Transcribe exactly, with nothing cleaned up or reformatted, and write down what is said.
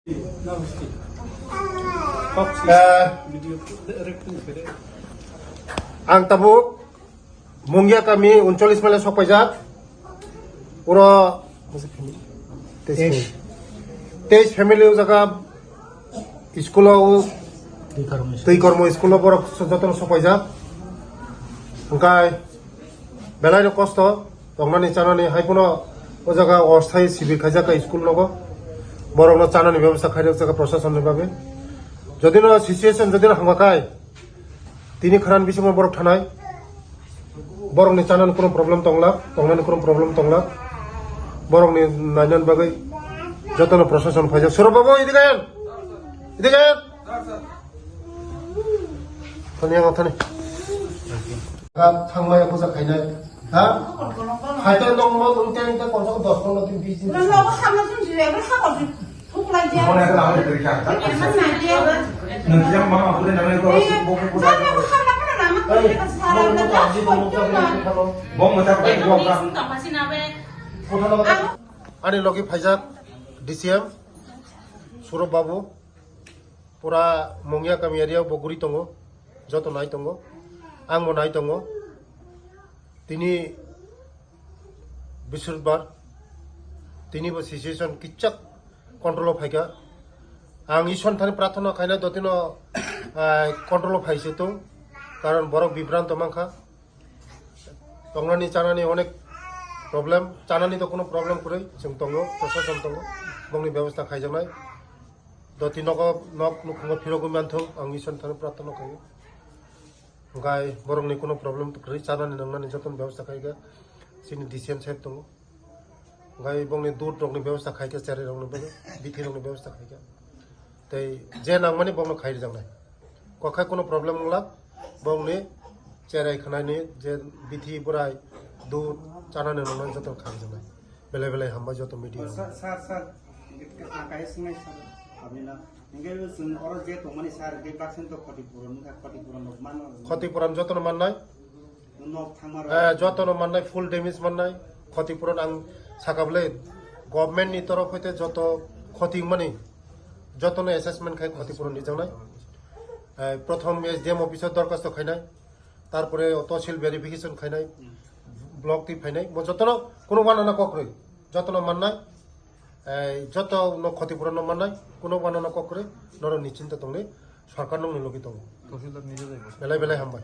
Eh, ang tabuk Mungia kami uncholish mile sok paijak. Uro teis family o jaga school o twi kormo school o borok jotono sok paijak. Hwnkhe belai no kosto tongnani chanani hai phano o jaga osthai sibir khaijak school nogo. Borokno chanani bebostha khairok jaga proshasonni bagwi. Jodi no situation jodi no hamkha khai, tini khran bisingo borok thanai. Borokni chanani kuno problem tongla, tongnani kuno problem tongla. Borokni nainani bagwi jotono proshasonni phaijak. Surab babu, idiken! Idiken! Thani ang thani. Kap thangmaya puja khainai. Ha? Khaito nongmo nung teng teng konsok dos pondro din bis din. Nang nogo hamna sung jile, hamna sung. Ani logi phaijak D C M Surab babu, pura Mungia kami area bo guri tongo, joto nai tongo, ang bo nai tongo. Tini Bisudbar, tini bo situation kichak control o phaikha. Ang Isor thani prarthana khaina dotino, ah, control o phaise tong, karon borok bibranto mankha. Tongnani chanani onek problem, chanani to kuno problem kwrwi, chwng tongo, proshashan tongo, bongni bebostha khaijaknai. Doti nogo, nok nukhungo phirogwi manthok, ang Isor thani prarthana khaio. Hwnkhe borokni kuno problem kwrwi, chanani nwngnani jotono bebostha khaikha, chini D C M saheb tongo. Hwnkhe bongni dud rokni bebostha khaikha, cherai rokni bagwi, bithi rokni bebostha khaikha. Tei je nangmani bongno khai rijaknai. Kokkhai kuno problem wngla, bongni cherai khwnani je bithi bwrai dud chanani nwngnani jotono khai rijaknai. Belai belai hambai joto media. Sir, sir, sir, ang kaisa swngnai sir, aboni na. Hingke chwng oro je tongmani sir, hingke baksa to khoti puron wngkha, khoti puron rok mano. Khoti puron jotono mannai. Nok thangma rok. Eh, jotono mannai, full damage mannai. Khoti puron ang sakha bwle, government ni torof hoite joto khoti wngmani, jotono assessment khai khoti puron rijaknai. Eh, prothom S D M office o dorkhasto khainai, tarpore o tosil verification khainai, block twi phainai, bo jotono kuno wanana kok rwi, jotono mannai. Eh, joto no khoti puron no mannai, kuno wanana kok kwrwi, norok ni chinta tongni, sorkar nokni logi tongo. Tahsildar nije jaibo. Belai belai hambai.